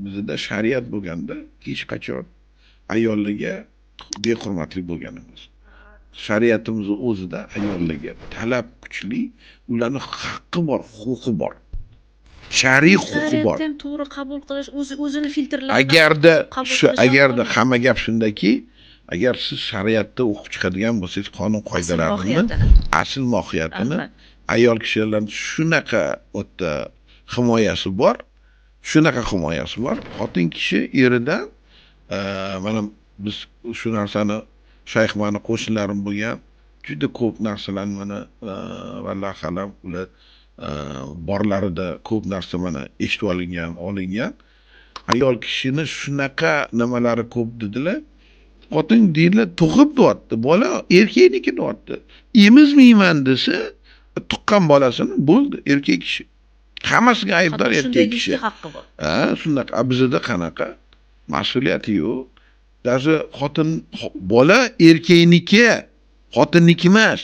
Bizda shariat bo'lganda hech qachon ayollarga behurmatlik bo'lgan emas. Shariatimizni o'zida ayollarga talab kuchli, ularni haqqi bor, huquqi bor, shar'iy huquqi bor. Shariatni ham to'g'ri qabul qilish, o'zi o'zini filtrlab Agarda qabul shu qilish agarda ham. Hamma gap shundaki, agar siz shariatda o'qib chiqadigan bo'lsangiz, qonun qoidalarini, mohiyatini. Asl mohiyatini, ayol kishilarni shunaqa u yerda himoyasi bor, shunaqa himoyasi bor. Xotin kishi eridan mana biz shu narsani, shayx, mani qo'shnilarim bo'lgan, juda ko'p narsalarni mana vallohu alam, ular borlarida ko'p narsa mana eshitib olingan, olingan. Ayol kishini shunaqa nimalari ko'p dedilar. Xotin deydilar, tug'ib deyapti, bola erkakniki deyapti, emizmayman desa tuqqan bolasini, bo'ldi, erkak kishi hammasiga aybdor. Hatto Erkak shunday kishi deyishga haqqi bor. Ha, shunaqa. A bizada qanaqa mas'uliyati yo'q даже. Xotin, bola erkakniki, xotinniki emas.